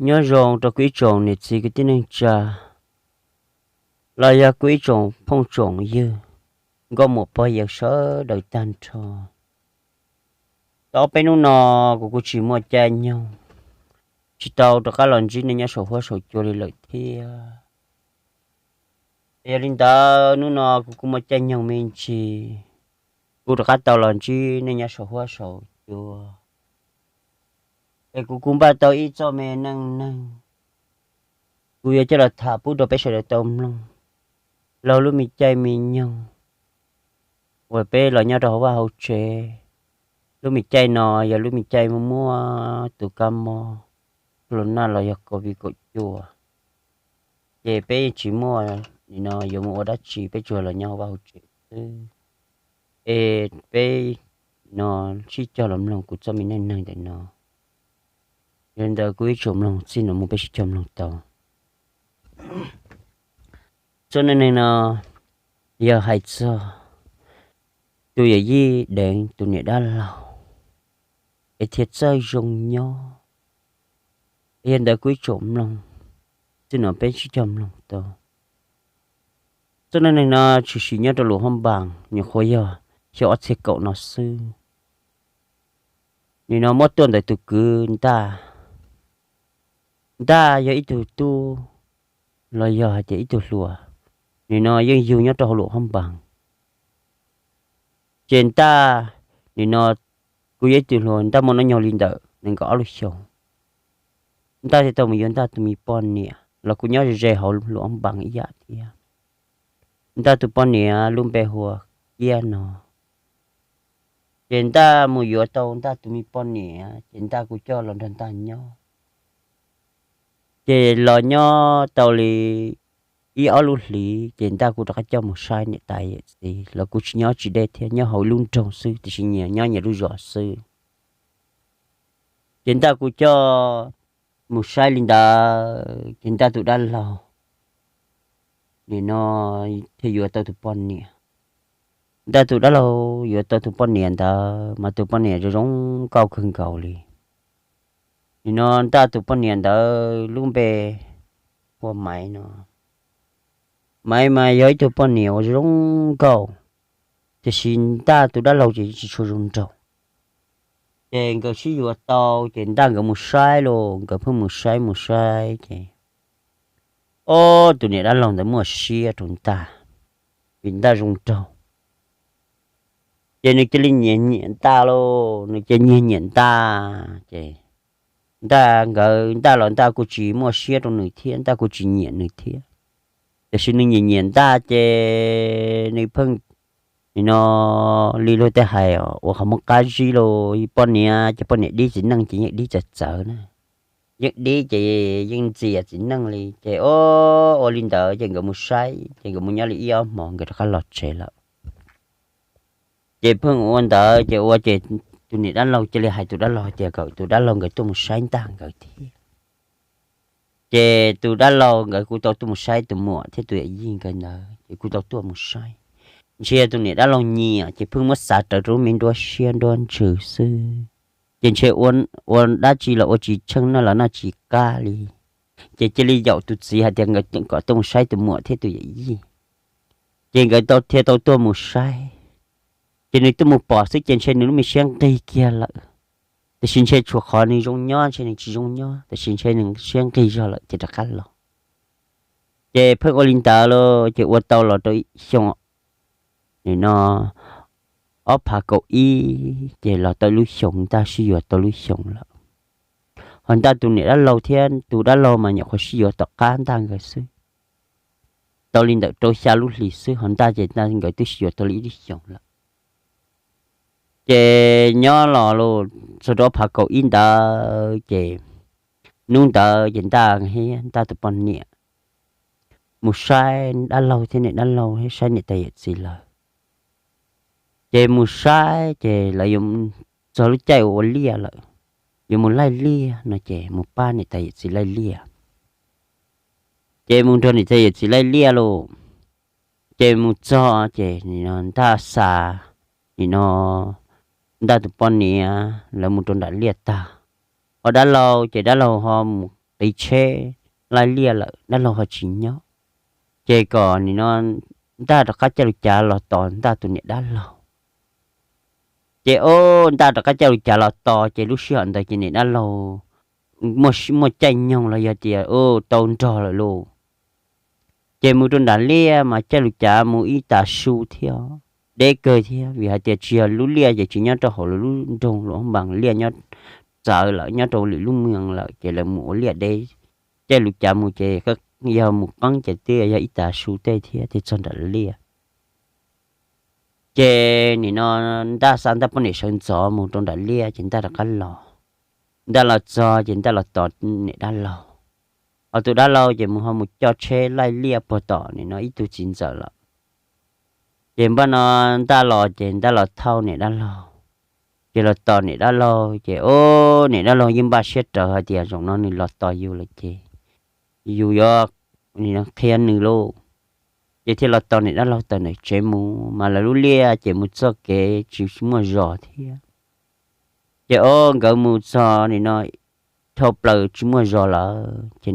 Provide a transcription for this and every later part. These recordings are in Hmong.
Nyob zoo rau kuv ib tsoom niam txiv kwv tij neej tsa, los yog kuv ib tsoom phooj tsoom ywg, nkauj muam pog yawg sawv daws tag nrho. Tau ob peb hnub no kuv kuj tsis muaj caij nyoog, tsis tau rov qab los ntsib nej nyob saum huab saum cua li lawm thiab. Yog li ntawd hnub no kuv kuj muaj caij nyoog me ntsis, kuv rov qab tau los ntsib nej nyob saum huab saum cua. Es kuv kuj npaj tau ib txoj me neej neeg, kuv yuav coj los tham pub rau peb sawv daws tau mloog. Laug lub me caij me nyoog uas peb los nyob rau hauv vaj hauv tsev, lub me caij no yog lub me caij muaj muaj tus kab mob corona los yog covid kaum cuaj, ces peb tsis muaj, nim no yuav mus ua dab tsi, peb tsuas los nyob hauv vaj hauv tsev xwb. Es peb no sib cog los mloog kuv txoj me neej neeg ntawm no. Yog li ntawd kuv ib tsoom mloog, txij no mus peb sib cog mloog tau. Txoj neej neeg no yog hais txog tus yawm yij deev tus niam dab laug es thiaj txawj zoo nyob. Yog li ntawd kuv ib tsoom mloog, txij no peb sib cog mloog tau. Txoj neej neeg no tshwm sim nyob rau Luam Haj Npas, nyuam qhuav yog xyoo ob txhiab kaum no xwb. Nim no muab tuaj ntawm tus kwv Ntaj. Ntaj yog ib tug tub los yog hais tias ib tug hluas, nim no yeej yug nyob rau hauv Luam Haj Npas. Ces Ntaj, nim no kuj yog ib tug hluas, Ntaj muaj hnub nyoog li ntawm nees nkaum ob lub xyoos. Ntaj thiaj tau mus yuav Ntaj tus me poj niam los kuj nyob ze ze hauv Luam Haj Npas ib yam thiab. Ntaj tus poj niam lub npe hu ua Kiab no. Ces Ntaj mus yuav tau Ntaj tus me poj niam ces Ntaj kuj coj los nrog Ntaj nyob. Ces los nyob tau li ib ob lub hlis ces Ntaj kuj rov qab coj mus saib niam tais yawm txiv los kuj tsis nyob tsis deb thiab, nyob hauv ib lub nroog xwb tiam sis nyias nyob nyias lub zos xwb. Ces Ntaj kuj coj mus saib li ntawd ces Ntaj tus dab laug nim no thiaj yuav tau tus poj niam. Ntaj tus dab laug yuav tau tus poj niam ntawd mas tus poj niam zoo zoo nkauj kawg nkaus li. Nim no Ntaj tus poj niam ntawd lub npe hu ua Maiv no. Maiv mas yog ib tug poj niam uas zoo nkauj, tiam sis Ntaj tus dab laug ces tsis tshua zoo nraug. Ces nkawd sib yuav tau ces Ntaj nkawd mus saib lauj, nkawd pheej mus saib mus saib ces, ob, tus niam dab laug ntawd muaj siab rau Ntaj, vim Ntaj zoo nraug. Ces nws cia li nyiam nyiam Ntaj lauj, nws cia nyiag nyiam Ntaj ces Ntaj nkawd, Ntaj los Ntaj kuj tsis muaj siab rau nws thiab, Ntaj kuj tsis nyiam nws thiab. Tiam sis nws nyiam nyiam Ntaj ces nws pheej, nim no li luag tej hais ua qhov muab qab zib lauj, poj niam ces poj niam dib txiv neej ces yeej dib txawv txawv na, yeej dib ces yeej ntxias txiv neej li ces, ob, ua li ntawd ces nkawd mus saib ces nkawd mus nyob li ib ob hmos nkawd rov qab los tsev lawm. Ces pheej ua ntawd ces ua ces tus niam dab laug cia li hais tus dab laug tias kom tus dab laug nkawd tuaj mus saib Ntaj nkawd thiab. Ces tus dab laug nkawd kuj tau tuaj mus saib tus muam thiab tus yawm yij nkawd ntawd ces kuj tau tuaj mus saib. Ntshe tus niam dab laug nyiam ces pheej muab xav rawv rau lub me nruab siab nruab ntsws xwb. Ces ntshe ua dab tsi los ua tsis tsheej, noj los noj tsis qab li. Ces cia li yaum tus txiv hais tias kom tuaj mus saib tus muam thiab tus yawm yij. Ces nkawd tau thiaj tau tuaj mus saib. Ces nws tuaj mus pom xwb ces ntshe nws lub me siab nqig kiag lawm. Tiam sis ntshe tshuav qhov nws zoo nyob ntshe nws tsis zoo nyob, tiam sis ntshe nws siab nqig zog lawm ces rov qab los. Ces pheej ua li ntawd lauj, ces ua tau los rau xyoo, nim no ob phav kaum ib, ces los tau lub xyoos, Ntaj sib yuav tau lub xyoos lawm. Ho Ntaj tus niam dab laug thiab tus dab laug mas nyuam qhuav sib yuav tom qab Ntaj nkawd xwb, tau li ntawm rau xya lub hlis xwb, ho Ntaj ces Ntaj nkawd twb sib yuav tau li ib lub xyoos lawm. Ces nyob los los txog rau ob phav kaum ib ntawd ces hnub ntawd ces Ntaj thiab Ntaj tus poj niam mus saib dab laug thiab niam dab laug thiab saib niam tais yawm txiv lawv. Ces mus saib ces lawv yuav txog lub caij ua liaj lawm, yuav mus laij liaj no ces mus pab niam tais yawm txiv laij liaj. Ces mus nrog niam tais yawm txiv laij liaj lauj. Ces mus txog ces nim no Ntaj xa, nim no Ntaj tus poj niam lawv mus rau nram liaj tag, ho dab laug ces dab laug ho mus qiv tsheb laij liaj lawm, dab laug ho tsis nyob. Ces kom nim no Ntaj rov qab caij lub cav los tos Ntaj tus niam dab laug. Ces o, Ntaj rov qab caij lub cav los tos ces lub sij hawm ntawd ces niam dab laug muaj caij nyoog los yog tias tau nrog lawm lauj. Ces mus rau nram liaj mas caij lub cav mus ib tag su thiab, deb kawg thiab, vim hais tias tsis yog lub liaj ces tsis nyob rau hauv lawv lub nroog Luam Npas, liaj nyob txawv lawm, nyob rau lwm lub moos lawm ces lawv mus ua liaj deb. Caij lub cav mus ces yog mus qeeb ces twb yog ib tag su tej thiab thiaj txog nram liaj. Ces nim no Ntaj xa Ntaj poj niam sawv ntxov mus rau nram liaj ces Ntaj rov qab los. Ntaj los txog ces Ntaj los tos niam dab laug. Ho tus dab laug ces mus ho mus coj tsheb laij liaj puag tom nim no ib tug txiv ntxawm lawm. Ces npaj no Ntaj los ces Ntaj los thauj niam dab laug, ces los tos niam dab laug ces o, niam dab laug yeej npaj siab raws hais tias zaum no nws los tos yus lawm ces yus yuav qhia nws lauj. Ces thiaj los tos niam dab laug tawm ntawm tsev mus, mas lawv lub liaj ces mus txoj kev tsis muaj zos thiab. Ces o, nkawd mus txog nim no dhau plaws tsis muaj zos lawm ces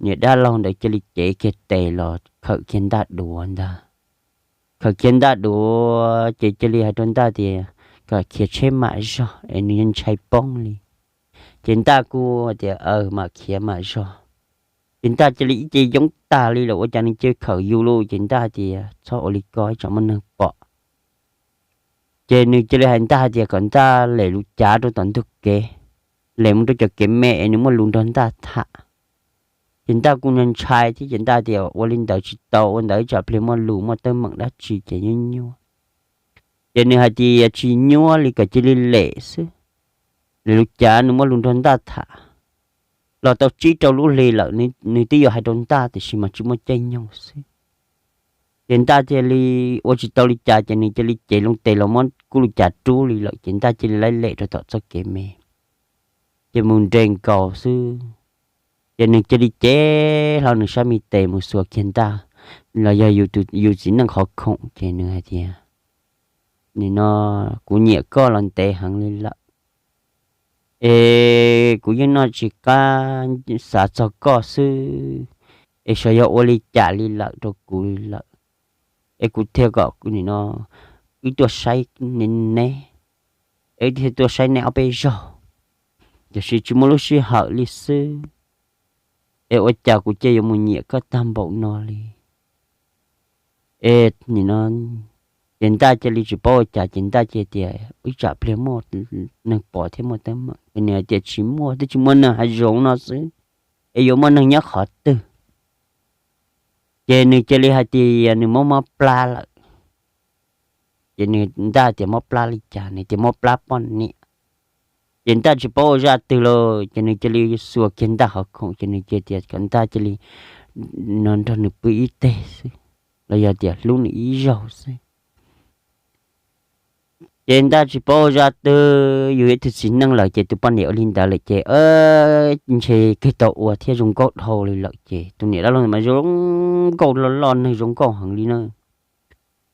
niam dab laug ntawd cia li cev kiag tes los khawm kiag Ntaj duav ntag. Khawm kiag Ntaj duav ces cia li hais rau Ntaj tias kom khiav tsheb mam zog es nws ntshai poob li. Ces Ntaj kuj tias aws mam khiav mam zog. Ces Ntaj cia li ib ce yoob tag li lawm ua cas nws cia li khawm yus lauj. Ces Ntaj tias txhob ua li ko ib tsam muaj neeg pom. Ces nws cia li hais Ntaj tias kom Ntaj lem lub cav rau tom ntug kev, lem mus rau cov kev me es nws muaj lus nrog Ntaj tham. Ces Ntaj kuj ntshai thiab ces Ntaj tias ua li ntawd tsis tau, ua ntawd ib tsam pliag muaj lus muaj teeb meem dab tsi ces nyuaj nyuaj. Ces nws hais tias tsis nyuaj li, kom cia li lem xwb. Lem lub cav nws muaj lus nrog Ntaj tham. Los tau tsib rau lub hlis lawm nws twb yuav hais rau Ntaj tiam sis mas tsis muaj caij nyoog xwb. Ces Ntaj cia li ua tsis tau li cas ces nws cia li cev loo tes los muab kuj lub cav rub li lawm ces Ntaj cia li laib lem rau tom txoj kev me, ces mus nres nkaus xwb. Ces nws cia li cev hlo nws sab me tes mus xuas kiag Ntaj, los yog yus txiv neej qhov khoom ces nws hais tias nim no kuv nyiam koj los ntev heev li lawm, es kuv yeej noj tsis qab xav txog koj xwb, es xyov yog ua li cas li lawm rau kuv li lawm, es kuv thiaj kom nim no wb tuaj saib neb, es wb thiaj tuaj saib neb ob peb zaug, tiam sis tsis muaj lub sij hawm li xwb. Es ua cas kuv cia yuav mus nyiam koj tag npaum no li? Es nim no ces Ntaj cia li tsis paub ua cas ces Ntaj cia tias ib tsam pliag muaj neeg pom thiab muaj teeb meem ces nws hais tias tsis muaj, twb tsis muaj neeg hav zoov no xwb, es yuav muaj neeg nyob qhov twg? Ces nws cia li hais tias nws mob mob plab lawm. Ces nws, Ntaj tias mob plab li cas, nws tias mob plab poj niam. Ces Ntaj tsis paub ua zaj twg los ces nws cia li xuas kiag Ntaj qhov khoom ces nws cia tias kom Ntaj cia li no nrog nws pw ib teg xwb, los yog tias hlub nws ib zaug xwb. Ces Ntaj tsis paub ua zaj twg, yus ib tug txiv neej lawm ces tus poj niam ua li ntawd lawm ces ntshe kawg tau ua thiab zoo nkauj dhau li lawm ces tus niam dab laug mas zoo nkauj loj loj neeg zoo nkauj heev li na.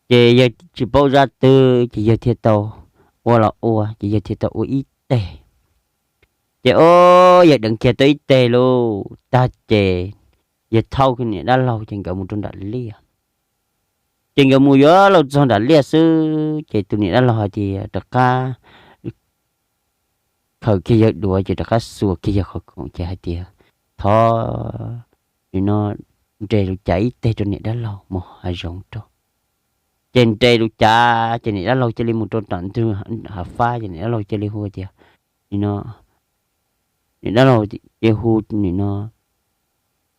Ces yawg tsis paub ua zaj twg ces yawg thiaj tau ua los ua ces yawg thiaj tau ua ib teg. Ces o, yawg deev kiag tau ib teg lauj, tag ces yawg thauj kiag niam dab laug ces nkawd mus rau nram liaj. Ces nkawd mus yuav luag txog nram liaj xwb ces tus niam dab laug hais tias rov qab khawm kiag yawg duav ces rov qab xuas kiag yawg qhov khoom ces hais tias thov nim no nres lub cav ib teg rau niam dab laug mus hav zoov rau. Ces nres lub cav ces niam dab laug cia li mus rau tom ntug hav fab ces niam dab laug cia li hu tias nim no, niam dab laug cia hu nim no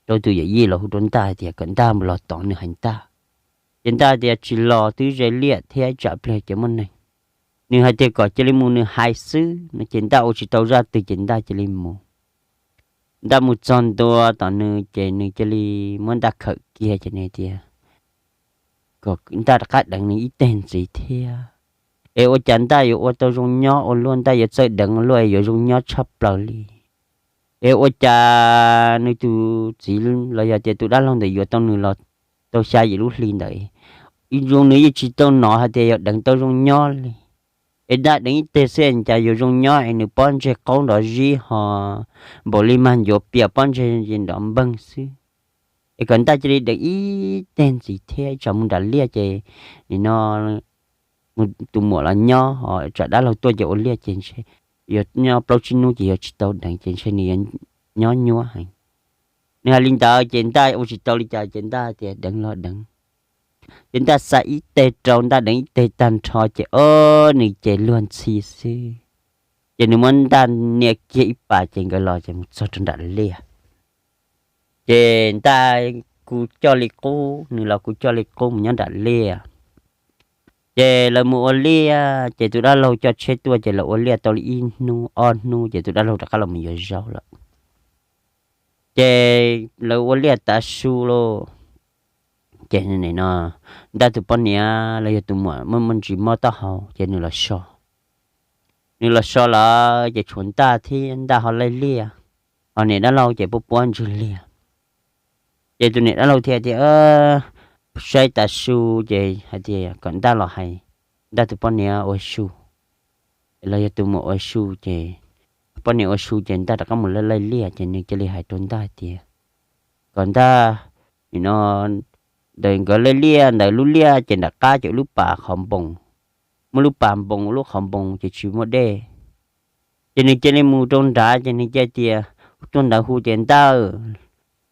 rau tus yawm yij los hu rau Ntaj hais tias kom Ntaj mus los tos nws hais Ntaj. Ces Ntaj tias tsis los twb ze liaj thiab tsam pliag ces muaj neeg. Nws hais tias kom cia li mus nws hais xwb no ces Ntaj ua tsis tau zaj twg ces Ntaj cia li mus. Ntaj mus txog ntua tom nws ces nws cia li muab Ntaj khawm kiag ces nws tias kom Ntaj rov qab deev nws ib teg ntxiv thiab. Es ua cas Ntaj yuav ua tau zoo nyob ua luaj, Ntaj yuav txawj deev ua luaj es yuav zoo nyob tshaj plaws li? Es ua cas nws tus txiv los yog tias tus dab laug ntawd yuav tau nws los tau xya yim lub hli ntawd, zoo nws yeej tsis tau hnov hais tias yuav deev tau zoo nyob li? Es ntaj deev ib teg xwb es cas yuav zoo nyob es nws pob ntseg qaub nrov zib ho npaum li mag ncuav pias pob ntseg nrov npeeg xwb. Es kom ntaj cia li deev ib teg ntxiv thiab tsam mus nram liaj ces nim no tus muam los nyob ho tsam dab laug tuaj ces ua liaj ces ntshe yuav nyob plaub tsib hnub ces yuav tsis tau deev ces ntshe nws yuav nyob nyuab heev. Nws hais li ntawd ces ntaj ua tsis tau li cas ces ntaj tias deev los deev. Ces ntaj xa ib teg rau ntaj deev ib teg tag nrho ces o nws ces luag ntxhi xwb. Ces nws muab ntaj nias kiag ib pas ces nkawd los ces mus txog rau nram liaj. Ces ntaj kuj coj li qub, nws los kuj coj li qub mus nyob nram liaj. Ces lawv mus ua liaj ces tus dab laug coj tsheb tuaj ces lawv ua liaj tau li ib hnub ob hnub ces tus dab laug rov qab los mus yuav zaub lawm. Ces lawv ua liaj tav su lauj, ces no ntaj tus poj niam los yog tus muam muaj muaj ntsis mob taub hau ces nws los so. Nws los so lawm ces tshuav ntaj thiab ntaj ho laij liaj, ho niam dab laug ces puab puab ntswg liag. Ces tus niam dab laug thiaj tias saib tav su ces hais tias kom ntaj los hais ntaj tus poj niam ua su, los yog tus muam ua su ces poj niam ua su ces ntaj rov qab mus laij laij liaj ces nws cia li hais rau ntaj tias kom ntaj, nim no ntawm nkawd laij liaj ntawm lub liaj ces nram qab ces lub pas qhov npoos, muaj lub pas npoos lub qhov npoos ces tsis muaj dej. Ces nws cia li mus rau nrad ces nws cia tias, tuaj ntawd hu tias ntaj,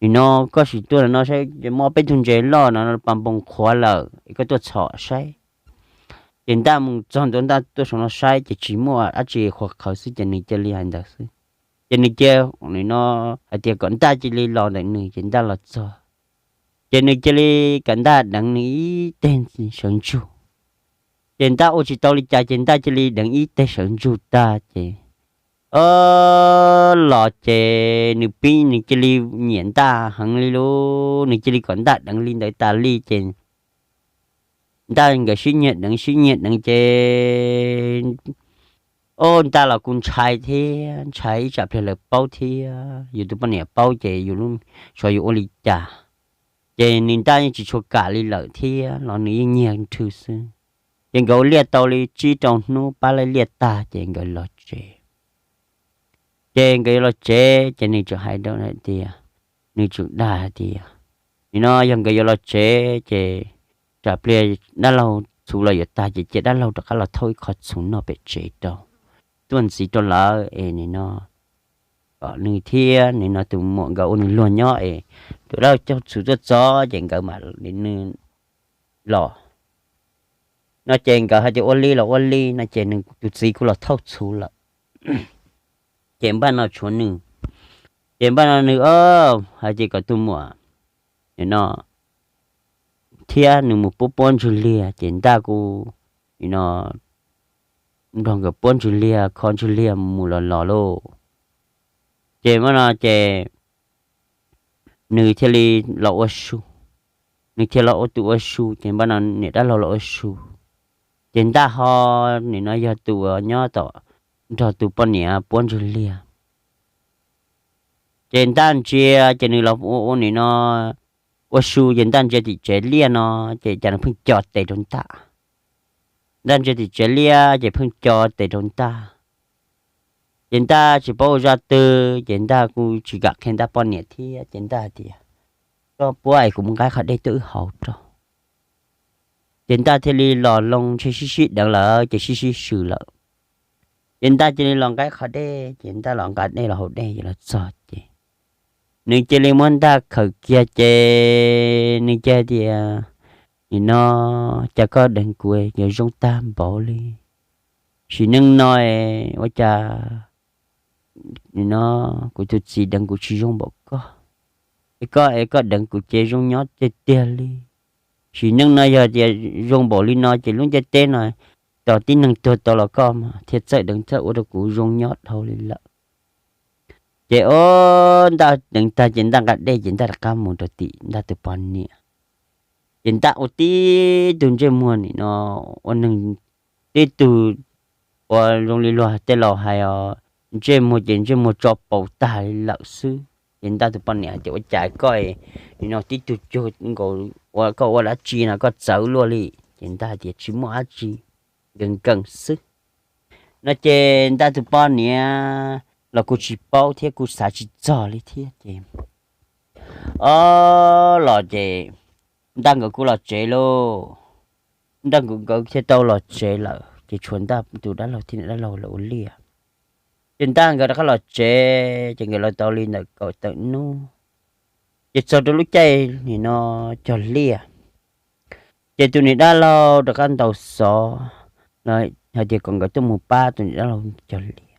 nim no koj sim tuaj no saib, muaj peb tug ntses loj no pas npoos qhuav lawm es koj tuaj txhom saib. Ces ntaj mus txog ntua ntaj tuaj saum no saib ces tsis muaj dab tsi, qhuav qhawv xwb ces nws cia li hais ntawd xwb. Ces nws cia, nim no hais tias kom ntaj cia li los ntawm nws ces ntaj los txog. Ces nws cia li kom ntaj deev nws ib teg sawv ntsug. Ces ntaj ua tsis tau li cas ces ntaj cia li deev ib teg sawv ntsug tag ces o los ces nws pib nws cia li nyiam ntaj heev li lauj, nws cia li kom ntaj deev li ntawd tas li ces ntaj nkawd sib nyiag deev sib nyiag deev ces o ntaj los kuj ntshai thiab ntshai ib tsam pliag lawv paub thiab yus tus poj niam paub ces yus lub suav yuav ua li cas. Ces nws ntaj yeej tsis tshua kam li lawm thiab los nws yeej nyiag nrhw xwb. Ces nkawd ua liaj tau li tsib rau hnub pab laij liaj tag ces nkawd los tsev. Ces nkawd yuav los tsev ces nws tseem hais rau tias, nws tseem dag hais tias, nim no yog nkawd yuav los tsev ces tsam pliag dab laug txhuv los yuav tag ces cia dab laug rov qab los thauj ib qho txhuv noj pem tsev rau, tuaj ntxiv rau lawv es nim no kom nws thiab nim no tus muam nkawd ua nws luag nyob es tus dab laug coj txhuv tuaj txog ces nkawd mam li nws los. No ces nkawd hais tias ua li los ua li no ces nws tus txiv kuj los thauj txhuv lawm. Ces npaj no tshuav nws, ces npaj no nws hais tias kom tus muam nim no thiab nws mus puab puab ntswg liag ces ntaj kuj nim no nrog nkawd puab ntswg liag kho ntswg liag mus los los lauj. Ces npaj no ces nws thiaj li los ua su, nws thiaj los ua tus ua su ces npaj no niam dab laug los ua su. Ces ntaj ho nim no yog tus uas nyob tom nrog tus poj niam puab ntswg liag. Ces ntaj ntsia ces nws los ua ua nim no ua su ces ntaj ntsia tim tsev liaj no ces cas nws pheej co tes rau ntaj. Ntaj ntsia tim tsev liaj ces pheej co tes rau ntaj. Ces ntaj tsis paub ua zaj twg ces ntaj kuj tsis kam qhia ntaj poj niam thiab ces ntaj tias, koj puab es kuv mus nqa qhov dej tuaj wb haus rau. Ces ntaj thiaj li los loo ntshe sib sib deev lawm ces sib sib swm lawm. Ces ntaj cia li los nqa qhov dej ces ntaj los nqa dej los haus dej ces los txog ces nws cia li muab ntaj khawm kiag ces nws cia tias, nim no cas koj deev kuv yuav zoo tag npaum li. Sim neej no ua cas nim no kuv tus txiv deev kuv tsis zoo npaum koj, es koj es koj deev kuv ces zoo nyob tiag tiag li. Sim neej no yog tias zoo npaum li no ces lub ntiaj teb no tsis tib neeg tuag tau los koj thiaj txawj deev txawj ua rau kuv zoo nyob dhau li lawm. Ces o, ntaj deev tag ces ntaj nqa dej ces ntaj rov qab mus rau tim ntaj tus poj niam. Ces ntaj ua tib tug ntsej muag nim no ua neeg, tib tug ua zoo li luag tej laus hais os, ntsej muag ces ntsej muag tso paus tag li lawm xwb. Ces ntaj tus poj niam hais tias, ua cas koj nim no tib tug cuag nkaus ua koj ua dab tsi no koj txawv luaj li? Ces ntaj tias, tsis muaj dab tsi, nkees nkees xwb. No ces Ntaj tus poj niam los kuj tsis paub thiab kuj xav tsis txog li thiab ces, ob los ces Ntaj nkawd kuj los tsev lauj. Ntaj nkawd thiaj tau los tsev lawm ces tshuav Ntaj tus dab laug thiab niam dab laug lawv ua liaj. Ces Ntaj nkawd rov qab los tsev ces nkawd los tau li ntawm kaum tawm hnub, ces txog rau lub caij nim no cog liaj, ces tus niam dab laug rov qab ntaus xov hais tias kom nkawd tuaj mus pab tus niam dab laug cog liaj.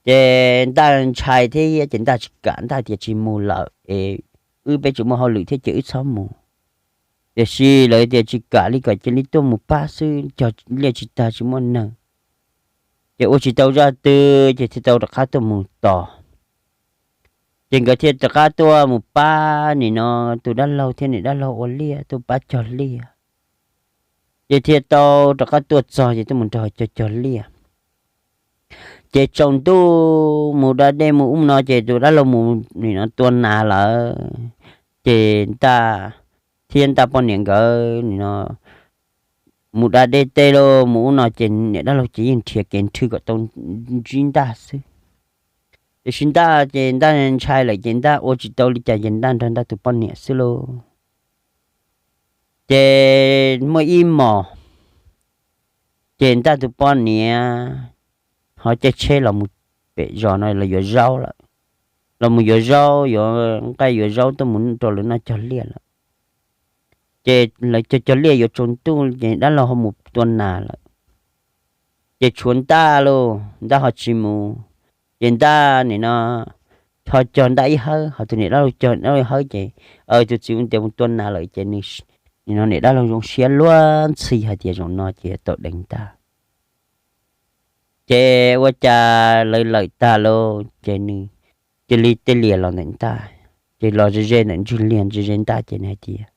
Ces Ntaj ntshai thiab ces Ntaj tsis kam, Ntaj tias tsis mus lawm es wb peb tsis muaj hauj lwm thiab ces wb txhob mus. Tiam sis lawv tias tsis kam li, kom cia li tuaj mus pab xwb, cog liaj tsis tag tsis muaj neeg. Ces ua tsis tau zaj twg ces thiaj tau rov qab tuaj mus tos. Ces nkawd thiaj rov qab tuaj mus pab nim no tus dab laug thiab niam dab laug ua liaj, tuaj pab cog liaj. Ces thiaj tau rov qab tuaj txog ces tuaj mus nrog cog cog liaj. Ces tsaus ntuj mus da dej mus ub no ces tus dab laug mus nim no tua nas lawm. Ces Ntaj thiab Ntaj poj niam nkawd nim no mus da dej tej lauj mus ub no ces niam dab laug ces yeej nrhiav kev nrhw kom tau ntsib Ntaj xwb. Tiam sis Ntaj ces Ntaj ntshai lawm ces Ntaj ua tsis tau li cas ces Ntaj nrog Ntaj tus poj niam xwb lauj. Ces muaj ib hmos ces Ntaj tus poj niam ho caij tsheb los mus pem zos no los yuav zaub lawm, los mus yuav zaub, yuav nqaij yuav zaub tuaj mus rau lawv noj cog liaj lawm. Ces lawv cog cog liaj yuav tsaus ntuj ces dab laug ho mus tua nas lawm. Ces tshuav Ntaj lauj, Ntaj ho tsis mus. Ces Ntaj nim no ho cog Ntaj ib hawb, ho tus niam dab laug cog dab laug ib hawb ces tus txiv ua tias mus tua nas lawm ces nws nim no niam dab laug zoo siab luag ntxhi hais tias zaum no ces yuav tau deev Ntaj. Ces ua cas lawv lawm tag lauj ces nws cia li tej lias los ntawm Ntaj, ces los ze ze ntawm ntswg lias ze ze Ntaj ces nws hais tias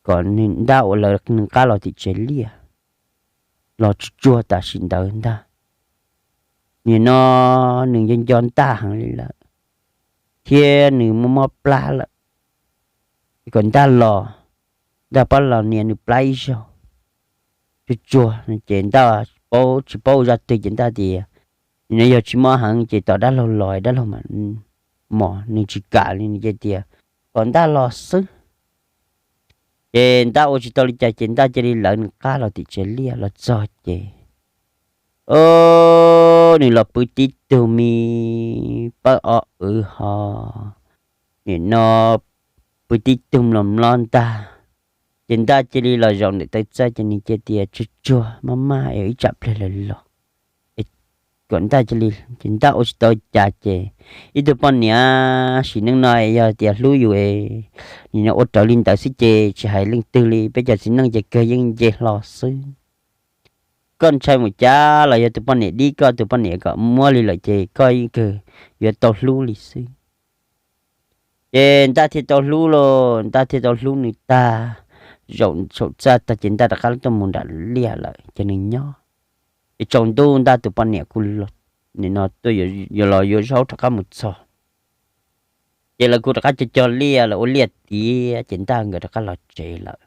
kom nws Ntaj ua lawv nws qab los tim tsev liaj los tsuag tsuag tam sim ntawd ntag. Nim no nws nco nco Ntaj heev li lawm, thiab nws muaj mob plab lawm, kom Ntaj los, Ntaj pab los nias nws plab ib zaug tsuag tsuag. Ces Ntaj paub tsis paub ua zaj twg ces Ntaj tias, nim no yog tsis mob heev ces tos dab laug los dab laug mam mos, nws tsis kam li, nws cia tias kom Ntaj los xwb. Ces Ntaj ua tsis tau li cas ces Ntaj cia li lawv nws qab los tim tsev liaj los txog ces, o, nws los pw tib tug me pawb ob wv ho nim no pw tib tug mlom mlob ntag. Ces Ntaj cia li los zaum ntawm taw txaj ces nws cia tias tsuag tsuag maj maj es ib tsam pliag lawv los. Kom Ntaj cia li, ces Ntaj ua tsis tau cas ces ib tug poj niam sim neej no yog tias hlub yus, nim no ua raws li ntawd xwb ces tsis hais leej twg li, peb cov txiv neej ces kawg yeej nce hlo xwb. Koj ntshai mus cas los yog tus poj niam dib koj, tus poj niam kom muab li lawm ces koj yeej kawg yuav tau hlub li xwb. Ces Ntaj thiaj tau hlub lauj, Ntaj thiaj tau hlub nws tag, zaum saum txaj tag ces Ntaj rov qab tuaj mus nram liaj lawm ces nws nyob. Ces tsaus ntuj Ntaj tus poj niam kuj nim no tuaj yuav los yuav zaub rov qab mus txog. Ces lawv kuj rov qab cog cog liaj, lawv ua liaj tiav ces Ntaj nkawd rov qab los tsev lawm.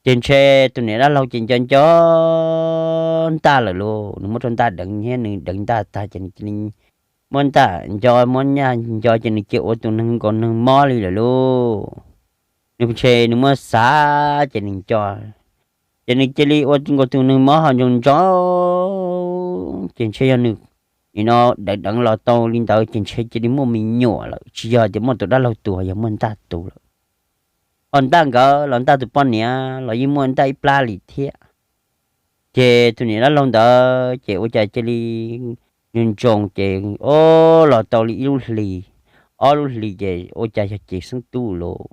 Ces ntshe tus niam dab laug ces nco nco Ntaj lawm lauj, nws muab rau Ntaj deev thiab nws deev Ntaj tag ces nws cia li muab Ntaj nco, muab Ntaj nco ces nws cia ua tus neeg nkaus neeg mob li lawm lauj. Nws ntshe nws muab xav ces nws nco, ces nws cia li ua nkaus tus neeg mob ho ntsoov ntsoov, ces ntshe yog nws nim no deev deev los tau li ntawd ces ntshe cia li muaj me nyuam lawm, tsis yog tias muaj tus dab laug tus, yog muaj Ntaj tus lawm. Ho Ntaj nkawd los Ntaj tus poj niam los yeej muaj Ntaj ib plab li thiab. Ces tus niam dab laug ntawd ces ua cas cia li ntsoov ntsoov ces, o, los tau li ib lub hlis, ob lub hlis ces ua cas yog ces xeeb tub lauj.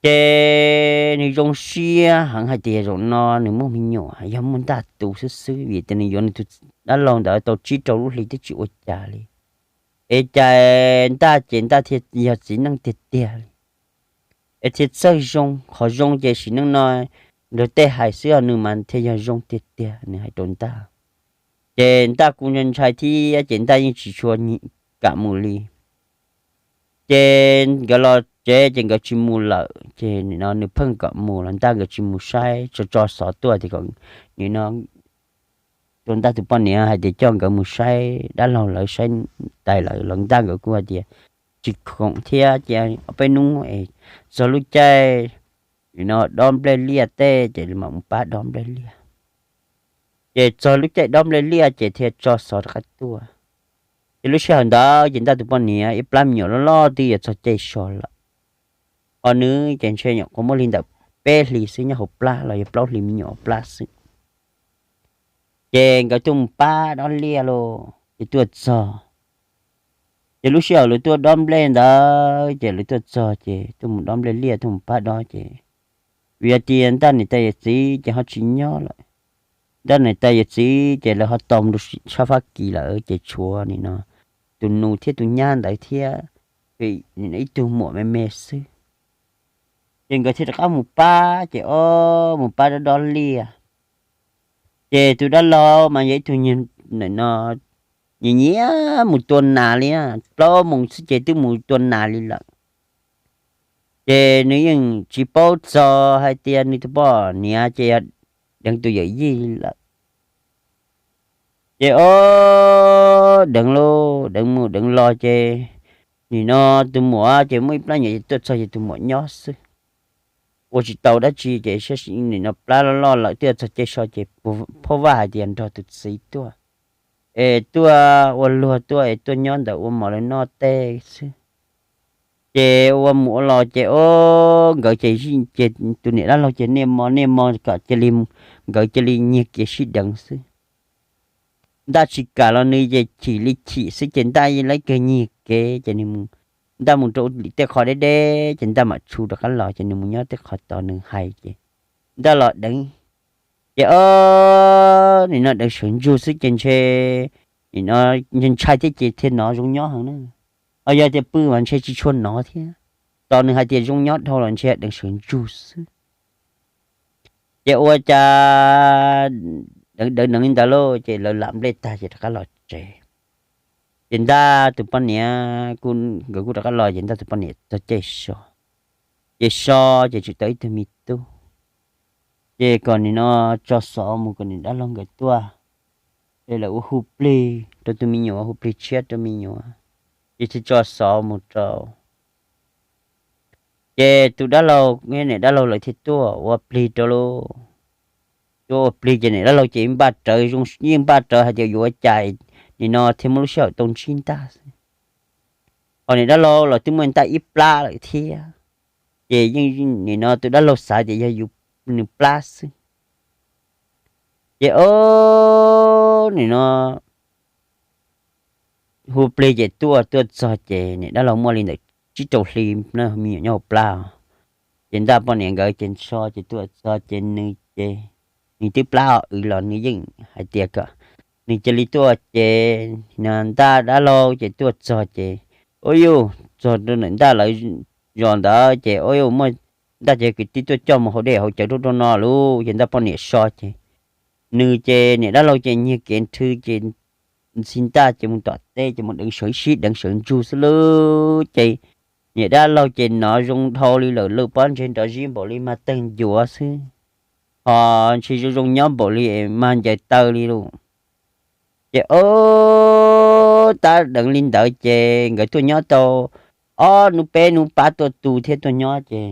Ces nws zoo siab heev hais tias zaum no nws muaj me nyuam yog muaj Ntaj tus xwb xwb, vim tias nws yuav nws tus dab laug ntawd tau tsib rau lub hlis twb tsis ua cas li. Es cas Ntaj ces Ntaj thiaj yog txiv neej tiag tiag li. Es thiaj txawj zoo, qhov zoo ces sim neej no nrog tej hais xwb, nws mas thiaj yog zoo tiag tiag, nws hais rau Ntaj. Ces Ntaj kuj ntshai thiab ces Ntaj yeej tsis tshua kam mus li. Ces nkawd los tsev ces nkawd tsis mus lawm, ces nim no nws pheej kom mus los Ntaj nkawd tsis mus saib, tso tso xov tuaj tias kom nim no rau Ntaj tus poj niam hais tias coj nkawd mus saib dab laug lawv saib tais lawm los Ntaj nkawd kuj hais tias tsis khoom thiab ces ob peb hnub es txog lub caij nim no dob nplej liaj tej ces mam mus pab dob nplej liaj. Ces txog lub caij dob nplej liaj ces thiaj tso xov rov qab tuaj. Ces lub sij hawm ntawd ces Ntaj tus poj niam ib plab me nyuam loj loj twb yuav txog caij so lawm. Ho nws ces ntshe nyuam qhuav muaj li ntawm peb hlis xwb nyob hauv plab los yog plaub hlis me nyuam hauv plab xwb. Ces nkawd tuaj mus pab dob liaj lauj, ces tuaj txog. Ces lub sij hawm lawv tuaj dob nplej ntawd ces lawv tuaj txog ces tuaj mus dob nplej liaj tuaj mus pab dob ces vim hais tias Ntaj niam tais yawm txiv ces ho tsis nyob lawm. Ntaj niam tais yawm txiv ces lawv ho tau mus rau sab Fab Kis lawm ces tshuav nim no tus nus thiab tus nyab ntawd thiab ib tug muam me me xwb. Ces nkawd thiaj rov qab mus pab ces ob mus pab dob dob liaj. Ces tus dab laug mas yog ib tug nyiam no nyiam nyiam mus tua nas li, plaub moos xwb ces twb mus tua nas li lawm. Ces nws yeej tsis paub txog hais tias nws tus poj niam ces yog deev tus yawm yij li lawm. Ces ob deev lauj, deev mus deev los ces nim no tus muam ces muaj ib plab nyuam ces tuaj txog ces tus muam nyob xwb, ua tsis tau dab tsi ces nim no plab loj loj lawm twb txog caij so ces phauj Vaj hais tias nrog tus txiv tuaj, es tuaj ua luag tuaj es tuaj nyob ntawm ua mov lawv noj tej xwb. Ces ua mus ua los ces ob nkawd ces, ces tus niam dab laug ces niaj hmo niaj hmo kom cia li, nkawd cia li nyiag kev sib deev xwb. Ntaj tsis kam los nws ces chim li chim xwb ces Ntaj yeej laib kawg nyiag kev ces nws mus, Ntaj mus rau tej qhov deb deb ces Ntaj mam tshu rov qab los ces nws mus nyob tej qhov tod nws hais ces Ntaj los deev. Ces ob nim no deev sawv ntsug xwb ces ntshe nim no ntshai thiab ces thiaj hnov zoo nyob heev na. Ho yog tias pw mas ntshe tsis tshua hnov thiab. Tos nws hais tias zoo nyob dhau los ntshe deev sawv ntsug xwb. Ces ua cas deev deev li ntawd lauj ces lawv lam nplej tag ces rov qab los tsev. Ces Ntaj tus poj niam kuj, nkawd kuj rov qab los ces Ntaj tus poj niam txog caij so. Ces so ces tseem tau ib tug me tub. Ces kom nim no tso xov mus kom niam dab laug nkawd tuaj, es lawv ua hu plig rau tus me nyuam, hu plig tshiab rau me nyuam, ces thiaj tso xov mus rau. Ces tus dab laug, niam dab laug lawv thiaj tuaj ua plig rau lauj. Tuaj ua plig ces niam dab laug ces npaj rawv, yeej npaj rawv hais tias yuav ua cas nim no thiaj muaj lub sij hawm tau ntsib Ntaj xwb. Ho niam dab laug los twb muaj Ntaj ib plab lawm thiab, ces yeej nim no tus dab laug xav tias yog yus, nws plab xwb. Ces ob nim no hu plig ces tuaj, tuaj txog ces niam dab laug muaj li ntawm tsib rau hli me nyuam nyob hauv plab. Ces Ntaj poj niam nkawd ces so ces tuaj txog ces nws ces, nws twb plab os, wb los nws yeej hais tias kom nws cia li tuaj ces Ntaj dab laug ces tuaj txog ces, ua yuj, txog rau ntawm Ntaj lawv zos ntawd ces ua yuj, muaj Ntaj cov kwv tij tuaj coj mus haus dej haus cawv rau rau no lauj. Ces Ntaj poj niam so ces nws ces niam dab laug ces nyiag kev nrhw ces ntxhi Ntaj ces mus tom teb ces mus deev sawv sib deev sawv ntsug xwb lauj. Ces niam dab laug ces hnov zoo dhau li lawm, lub pob ntseg nrov zib npaum li mag tawg ncuav xwb, ho ntshe zoo zoo nyob npaum li mag ncaws taw li lauj. Ces ob tab deev li ntawd ces nkawd tuaj nyob tau ob hnub peb hnub pab tuaj tu thiab tuaj nyob ces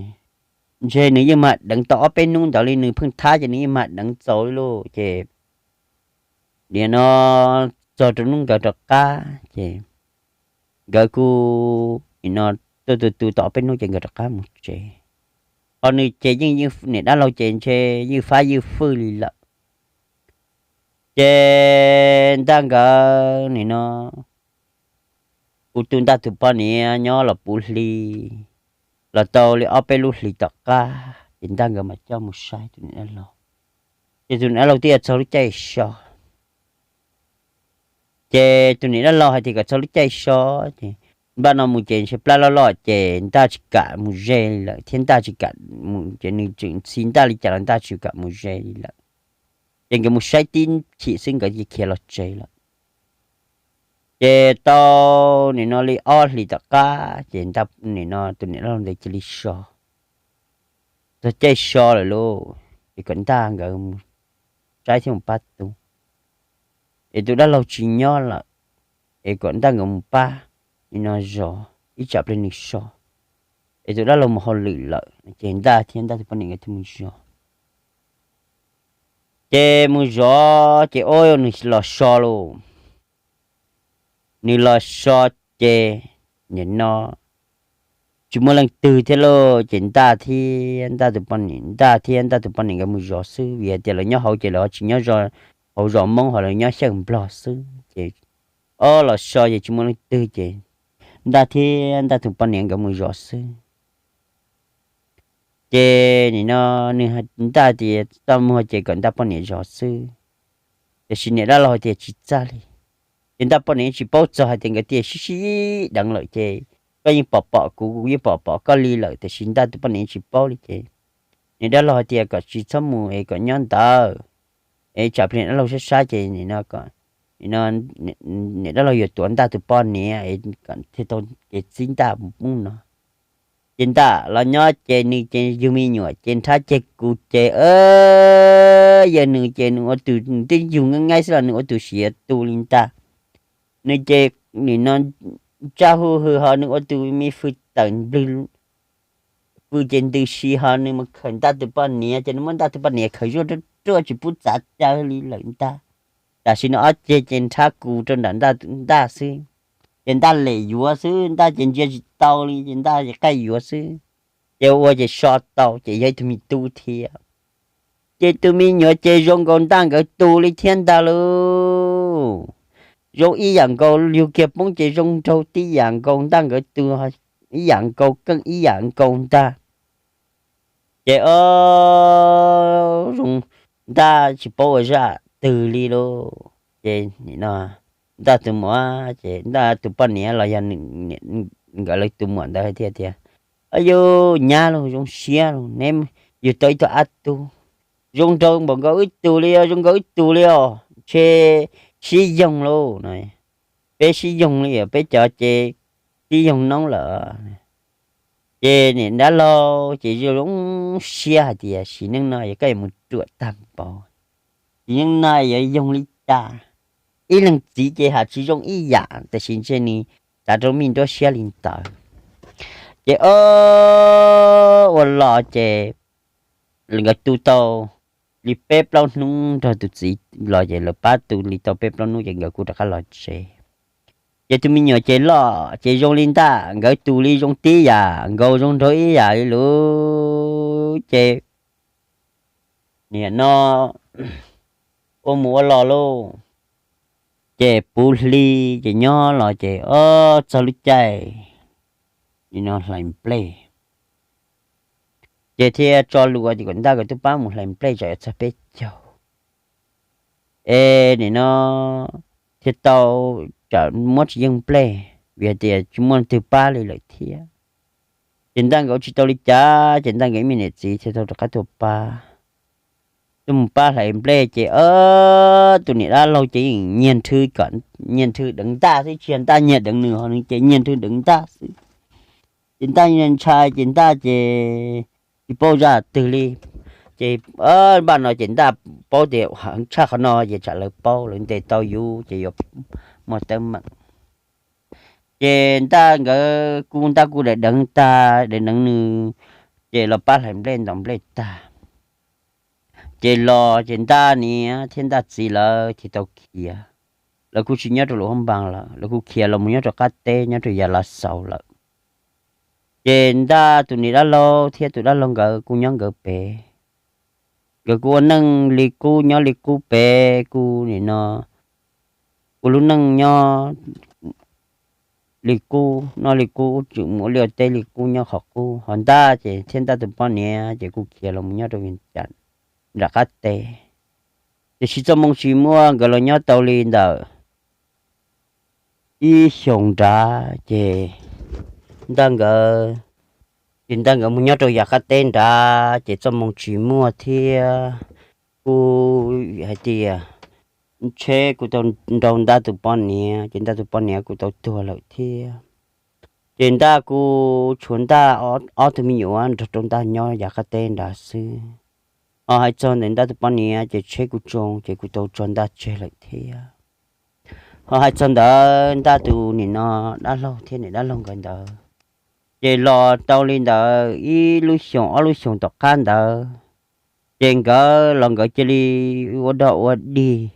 ntshe nws yeej mag deev tau ob peb hnub ntawd li, nws pheej thab ces nws yeej mag deev txaus li lauj. Ces nim no txog rau hnub nkawd rov qab ces nkawd kuj nim no tuaj tu tu tau ob peb hnub ces nkawd rov qab mus tsev. Ho nws ces yeej, niam dab laug ces ntshe ywj fab ywj fwj li lawm. Ces Ntaj nkawd nim no kuj tu Ntaj tus poj niam nyob los puv hli, los tau li ob peb lub hlis tom qab ces Ntaj nkawd mam coj mus saib tus niam dab laug. Ces tus niam dab laug twb yuav txog lub caij so. Ces tus niam dab laug hais tias kom txog lub caij so, ces npaj no mus ces ntshe plab loj loj ces Ntaj tsis kam mus ze li lawm thiab Ntaj tsis kam mus ces nws tseem ntxhi Ntaj li cas los Ntaj tsis kam mus ze li lawm. Ces nkawd mus saib tib chim xwb nkawd cia khiav los tsev lawm. Ces tau nim no li ob hlis tom qab ces nim no tus niam dab laug ntawd cia li so, txog caij so lawm lauj, ces kom Ntaj nkawd mus saib thiab mus pab tu, es tus dab laug tsis nyob lawm, es kom Ntaj nkawd mus pab nim no zov ib tsam pliag nws so, es tus dab laug mus hauj lwm lawm ces Ntaj thiab Ntaj tus poj niam nkawd thiaj mus zov. Ces mus zov ces ua nws los so lauj. Nws los so ces nim no tsis muaj leej twg thiab lauj, ces Ntaj thiab Ntaj tus poj niam, Ntaj thiab Ntaj tus poj niam nkawd mus zov xwb, vim hais tias lawv nyob hauv ces lawv ho tsis nyob hauv zos Hmoob, ho lawv nyob xyaj Nplog xwb. Ces ob los so ces tsis muaj leej twg ces Ntaj thiab Ntaj tus poj niam nkawd mus zov xwb. Ces nim no nws, Ntaj tias txaj muag ces kom Ntaj poj niam zov xwb, tiam sis niam dab laug tias tsis txaj li. Ces Ntaj poj niam tsis paub txog hais tias nkawd tias sib sib deev lawm ces koj yeej pom pom kuv, kuv yeej pom pom koj li lawm, tiam sis Ntaj tus poj niam tsis paub li ces niam dab laug hais tias kom tsis txhob mus es kom nyob ntawd, es tsam pliag niam dab laug sab sab ces nim no niam dab laug yuav tuav Ntaj tus poj niam es kom thiaj tau kev txib Ntaj mus pub no. Ces Ntaj los nyob ces nws ces yug me nyuam ces nrhab ceg kuv ces yawg nws ces nws ua tus twb yug nqaij nqaij xwb los nws ua tus siav tu li ntag. Nws ces nim no tsa hu hws ho nws ua tus me fwj tawm nplwg, fwj ces ntws si ho nws mus khawm Ntaj tus poj niam ces nws muab Ntaj tus poj niam khawm zuaj ruaj ruaj tsis pub txav caw li lawm ntag. Tam sim no ob ceg ces nrhab kuv rau nram Ntaj xwb, ces Ntaj lem yuav xwb, Ntaj ces ntsia tsis tau li ces Ntaj qaij yuav xwb. Ces ua ces so tau ces yog ib tug me tub thiab. Ces tus me nyuam ces zoo nkaus Ntaj nkawd tus li thiab ntag lauj. Zoo ib yam nkaus, yug kiag poob ces zoo nraug tib yam nkaus Ntaj nkawd tus, ib yam nkaus keej ib yam nkaus ntag. Ces o, zoo, Ntaj tsis paub ua zaj twg li lauj. Ces nim no Ntaj tus muam ces Ntaj tus poj niam los yog nkawd lawv tus muam ntawd hais tias, yus nyab lauj, zoo siab lauj, neb yug tau ib tug ab tug zoo nraug npaum nkaus wb tus li, zoo nkaus wb tus li os, ntshe sib yoog lauj no. Peb sib yoog li os, peb cov ces sib yoog noob lawm. Ces niam dab laug ces zoo zoo siab hais tias sim neej no yog koj yuav mus ruam tag npaum, sim neej no yuav yoog li cas? Ib leeg txiv ces hais tsis zoo ib yam, tiam sis ntshe nws xav rau me nruab siab li ntawd. Ces o, ua los ces nkawd tu tau li peb plaub hnub nrog tus txiv los ces lawv pab tu li tau peb plaub hnub ces nkawd kuj rov qab los tsev. Ces tus me nyuam ces loj ces zoo li Ntaj nkawd tus li, zoo tib yam nkaus, zoo nraug ib yam li lawm ces nim no ua mus ua los lauj. Ces puv hli ces nyob los ces o, txog lub caij nim no hlais nplej ces thiaj tso lus tias kom Ntaj nkawd twb pab mus hlais nplej tsam yuav txog peb caug es nim no thiaj tau, tsam muab tsis yeej nplej vim hais tias tsis muaj leej twg pab li lawm thiab. Ces Ntaj nkawd tsis tau li cas ces Ntaj nkawd ib me niam txiv thiaj tau rov qab tuaj pab, tuaj mus pab hlais nplej ces o, tus niam dab laug ces yeej nyiag nrhw, nyiag nrhw deev Ntaj xwb, tsis yog Ntaj nyiag deev nws, ho nws ces nyiag nrhw deev Ntaj xwb. Ces Ntaj ntshai ces Ntaj ces tsis paub zaj twg li. Ces npaj no ces Ntaj paub tias heev tshaj qhov no ces tsam lawv paub lawv ntes tau yus ces yuav muaj teeb meem. Ces Ntaj nkawd kuj, Ntaj kuj deev deev tag, deev deev nws, ces los pab hlais nplej ntaus nplej tag ces los ces Ntaj niam thiab Ntaj txiv lawv thiaj tau khiav. Lawv kuj tsis nyob rau Luam Hab Npaas lawm, lawv kuj khiav los mus nyob rau qab teb nyob rau Yas Las Xaus lawm. Ces Ntaj tus niam dab laug thiab tus dab laug nkawd kuj nyob nkawd pem. Nkawd kuj ua neej li qub nyob li qub pem, kuj nim no ua lub neej nyob li qub noj li qub, tsum mus ua liaj ua teb li qub nyob qhov qub. Ho Ntaj ces thiab Ntaj tus poj niam ces kuj khiav los mus nyob rau Vias Cas nram qab teb. Tiam sis txoj moo tsis muaj, nkawd los nyob tau li ntawm ib xyoos nrad ces Ntaj nkawd, ces Ntaj nkawd mus nyob rau yav qab teb nrad ces txoj moo tsis muaj thiab. Kuj hais tias ntshe kuv tau nrau Ntaj tus poj niam ces Ntaj tus poj niam kuj tau tuag lawm thiab. Ces Ntaj kuj tshuav Ntaj ob tug me nyuam nrog rau Ntaj nyob yav qab teb nrad xwb. Ho hais txog ntawm Ntaj tus poj niam ces tsheb kuj tsoo ces kuj tau tso Ntaj tseg lawm thiab. Ho hais txog ntawm Ntaj tus nim no dab laug thiab niam dab laug nkawd ntawd, ces los tau li ntawd ib lub xyoos ob lub xyoos tom qab ntawd, ces nkawd los nkawd cia li ua dog ua dig.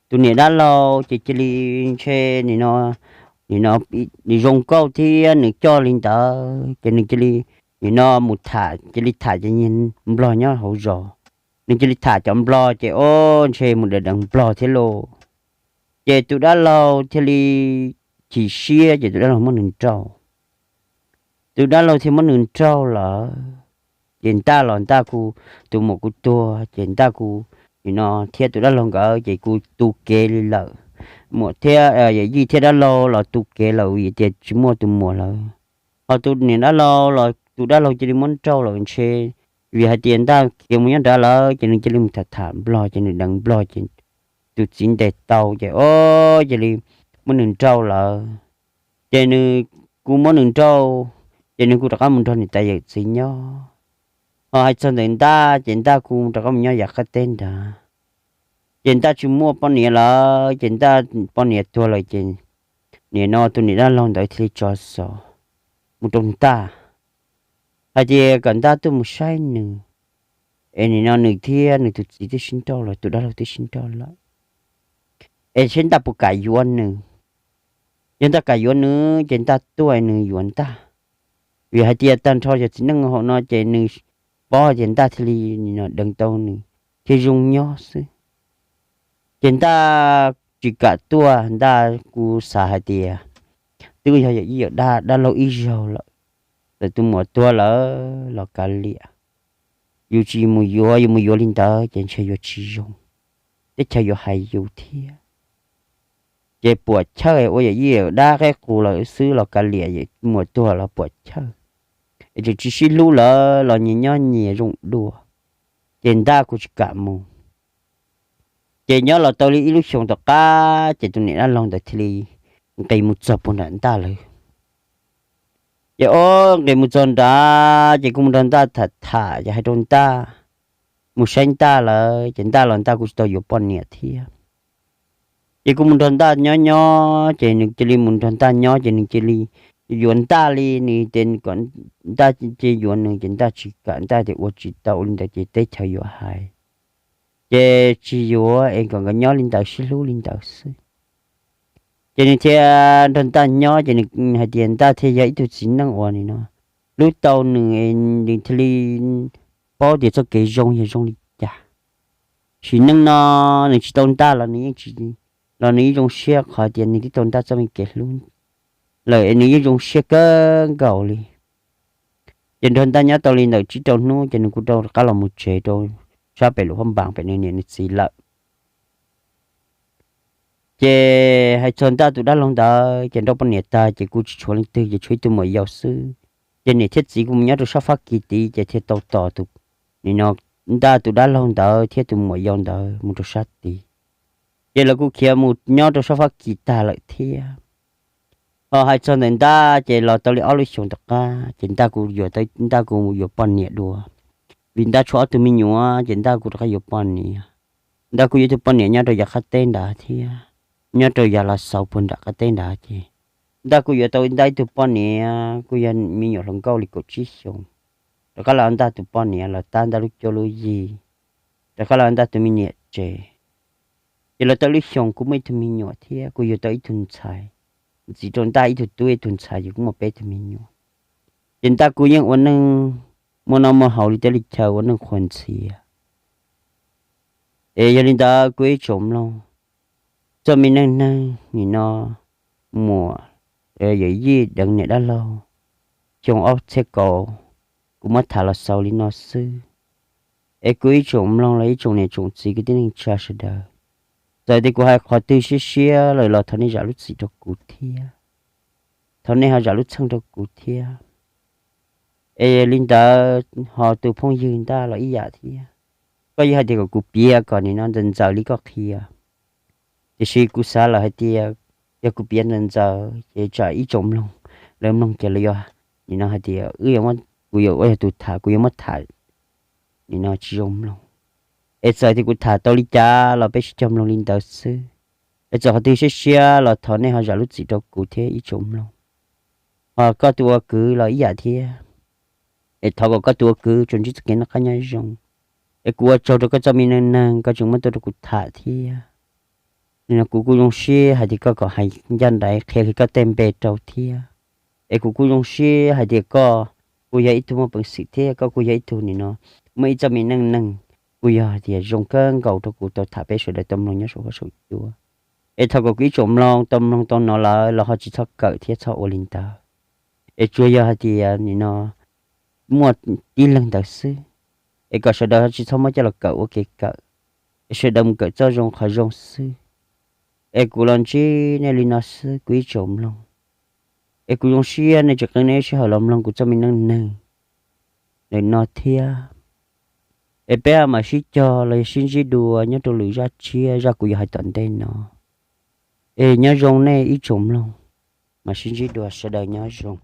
Tus niam dab laug ces cia li ntshe nim no, nim no nws zoo nkauj thiab nws coj li ntawd ces nws cia li nim no mus tham, cia li tham cov nplog nyob hauv zos. Nws cia li tham cov nplog ces o, ntshe mus deev deev nplog thiab lauj. Ces tus dab laug thiaj li chim siab ces tus dab laug muab nws nrauj. Tus dab laug thiaj muab nws nrauj lawm. Ces Ntaj los Ntaj kuj, tus muam kuj tuag ces Ntaj kuj nim no thiab tus dab laug nkawd ces kuj tu kev li lawm. Muam thiab yawm yij thiab dab laug los tu kev lawm vim tias tsis muaj tus muam lawm. Ho tus niam dab laug los tus dab laug cia li muab nrauj lawm ntshe, vim hais tias Ntaj khiav mus nyob nrad lawm ces nws cia li mus tham tham nplog ces nws deev nplog ces tus txiv ntes tau ces o, cia li muab nws nrauj lawm. Ces nws kuj muab nws nrauj, ces nws kuj rov qab mus nrog niam tais yawm txiv nyob. Ho hais txog ntawm Ntaj ces Ntaj kuj rov qab mus nyob yav qab teb nrad. Ces Ntaj tsis muaj poj niam lawm ces Ntaj poj niam tuag lawm ces nim no tus niam dab laug ntawd thiaj li tso xov mus rau Ntaj hais tias kom Ntaj tuaj mus saib nws, es nim no nws thiab nws tus txiv twb sib nrauj lawm, tus dab laug twb sib nrauj lawm, es seb Ntaj puas kam yuav nws. Yog Ntaj kam yuav nws ces Ntaj tuaj nws yuav Ntaj, vim hais tias tag nrho cov txiv neej hauv no ces nws paub hais tias Ntaj thiaj li nim no deev tau nws thiaj zoo nyob xwb. Ces Ntaj tsis kam tuaj, Ntaj kuj xav hais tias twb yog yawm yij yawm dab, dab laug ib zaug lawm, txawm tus muam tuag lawm los kav liam, yus tsis mus yuav, yus mus yuav li ntawd ces ntshe yuav tsis zoo, teb chaws yuav hais yus thiab. Ces puam chawj ua yawm yij yawm dab qeb qus lawm xwb los kav liam, muam tuag los puam chawj, es tseem tsis sib hlub lawm los nyias nyob nyias zoo dua, ces Ntaj kuj tsis kam mus. Ces nyob los tau li ib lub xyoos tom qab ces tus niam dab laug ntawd thiaj li nqis mus txog puag nram Ntaj lawm. Ces o, nqis mus txog nrad ces kuj mus nrog Ntaj tham tham ces hais rau Ntaj, mus saib Ntaj lawm ces Ntaj los Ntaj kuj tsis tau yuav poj niam thiab. Ces kuj mus nrog Ntaj nyob nyob ces nws cia li mus nrog Ntaj nyob ces nws cia li yuav Ntaj li, nws tias kom Ntaj cia yuav nws ces Ntaj tsis kam, Ntaj tias ua tsis tau li ntawd ces teb chaws yuav hais, ces tsis yuav es kom nkawd nyob li ntawd sib hlub li ntawd xwb. Ces nws thiaj nrog Ntaj nyob ces nws hais tias Ntaj thiaj yog ib tug txiv neej uas nim no hlub tau nws, nws thiaj li paub tias txoj kev zoo yog zoo li cas. Sim neej no nws tsis tau Ntaj los nws yeej tsis, los nws yeej zoo siab qhov tias nws twb tau Ntaj txoj me kev hlub lawm es nws yeej zoo siab kawg nkaus li. Ces nrog Ntaj nyob tau li ntawm tsib rau hnub ces nws kuj rov qab los mus tsev rau sab pem Luam Phab Npas pem nws niam nws txiv lawm. Ces hais txog Ntaj tus dab laug ntawd ces nrauj poj niam tag ces kuj tsis tshuav leej twg ces tshuav ib tug muam yau xwb. Ces niam thiab txiv kuj mus nyob rau sab Fab Kis tid ces thiaj tau tos tus, nim no Ntaj tus dab laug ntawd thiab tus muam yau ntawd mus rau sab tid. Ces lawv kuj khiav mus nyob rau sab Fab Kis tag lawm thiab. Ho hais txog ntawm Ntaj ces los tau li ob lub xyoos tom qab ces Ntaj kuj yuav, Ntaj kuj yuav poj niam dua, vim Ntaj tshuav ob tug me nyuam ces Ntaj kuj rov qab yuav poj niam. Ntaj kuj yuav tus poj niam nyob rau yav qab teb nrad thiab, nyob rau yav Los Xaus puag nram qab teb nrad ces Ntaj kuj yuav tau Ntaj ib tug poj niam kuj yog me nyuam hluas nkauj li kaum tsib xyoos. Rov qab los Ntaj tus poj niam los tab Ntaj lub cuab lub yig, rov qab los Ntaj tus me niam tsev. Ces los tau lub xyoos kuj muaj ib tug me nyuam thiab kuj yuav tau ib tug ntxhais, ntxiv rau Ntaj ib tug tub ib tug ntxhais, ces kuj muaj peb tug me nyuam. Ces Ntaj kuj yeej ua neej muaj noj muaj haus li teb li chaw, ua neej qhuas ntxhias. Es yog li ntawd kuv ib tsoom mloog, txoj me neej neeg nim no muam yawm yij deev niam dab laug xyoo ob txhiab kaum, kuv muab tham los xaus li no xwb. Es kuv ib tsoom mloog los ib tsoom niam tsoom txiv kwv tij neej tsa sawv daws, txawm tias kuv hais qhov twg siab siab lawm los thov nej zam lub txim rau kuv thiab, thov nej ho zam lub txim rau kuv thiab. Es li ntawd ho tus phooj ywg Ntaj los ib yam thiab, koj yeej hais tias kom kuv piav kom nim no ntxaws ntxaws li koj qhia. Tiam sis kuv xav lawm hais tias yog kuv piav ntawd ntxaws ces tsam ib tsoom mloog lawv mloog ces lawv yuav, nim no hais tias wb yuav, kuv yuav ua yog tus tham, kuv yuav muab tham nim no tsis zoo mloog. Es txawm tias kuv tham tau li cas los peb sib cog mloog li ntawd xwb. Es txawm qhov twg siab siab los thov nej ho zam lub txim rau kuv thiab ib tsoom mloog. Ho koj tus ua kwv los ib yam thiab, es thov kom koj tus ua kwv tsuas ntsib txoj kev noj qab nyob zoo. Es kuv ua tsaug rau koj txoj me neej neeg koj tseem muab tuaj rau kuv tham thiab. Nim no kuv kuj zoo siab hais tias koj kom hais ncaj nraim qhia kiag koj tej npe rau thiab. Es kuv kuj zoo siab hais tias koj kuj yog ib tug muaj peev xwm thiab koj kuj yog ib tug nim no muaj ib txoj me neej neeg kuj yog hais tias zoo kawg nkaus rau kuv tau tham peb sawv daws tau mloog nyob saum huab saum cua. Es thov kom kuv ib tsoom mloog tau mloog tau hnov lawm los ho tsis txhob kawm thiab txhob ua li ntawd. Es tsuas yog hais tias nim no muaj tib leeg ntawd xwb, es kom sawv daws ho tsis txhob muab coj los kawm ua kev kawm, es sawv daws mus kawm txoj zoo qhov zoo xwb. Es kuv los ntsib nej li no xwb kuv ib tsoom mloog. Es kuv zoo siab nej tseem qee nej sij hawm los mloog kuv txoj me neej neeg ntawm no thiab. Es peb mam sib cog los yog sib ntsib dua nyob rau lwm zaj tshiab, zaj kuv yuav hais tom ntej no. Es nyob zoo nej ib tsoom mloog, mam sib ntsib dua, sawv daws nyob zoo.